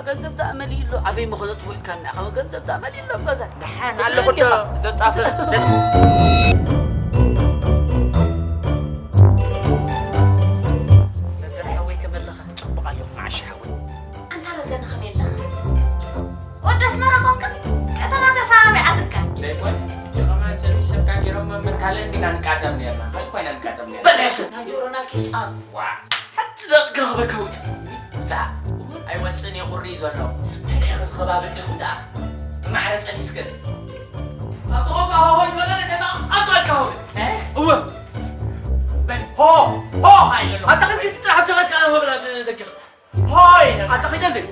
ገንዘብ ደኣ መሊእሎ ኣበይ መኸዘት ውዒልካና ኢኻ? ገንዘብ ደኣ መሊእሎ ኣብ ገዛ። ደሓን ኣለኹ ኣለኹ ዶ ደጣፈ መዘር ሓወይ ከመለኻ ጽቡቕ ኣለኹ መዓሻ ሓወይ። ኣንታ ረዘነ ከመይ ኣለኻ? ወዲ ኣስመራ ኮንካ? ከተማ ተሰማሚዓትካ። ዘይኮነ የቐማን ሰሚ ሰብካ ገይሮማ መታለን ዲና ንቃጠም ነርና። ከል ኮይና ንቃጠም ነርና። በለስ ናጆሮና ኪጫ ዋ ሓንቲ ደቂ ክረኽበካ ውፅእ። ውፃእ። ኣይወፅእን እየ ቁሪ ዘሎ። እንታይ ደኣ እዚ ከባቢ እንዲኹም ደኣ። ማዕረ ጠኒስክን። ኣቶ ኾካ ሆሆ ይበለለ ከታ ኣቶ ኣልካ ሆ። እወ። በል ሆ ሆ ኣይበሎ። ኣታ ከዚ ጥራሕ ተኸትካ ሆ በላ ደገ። ሆይ ኣታ ከይደልክ።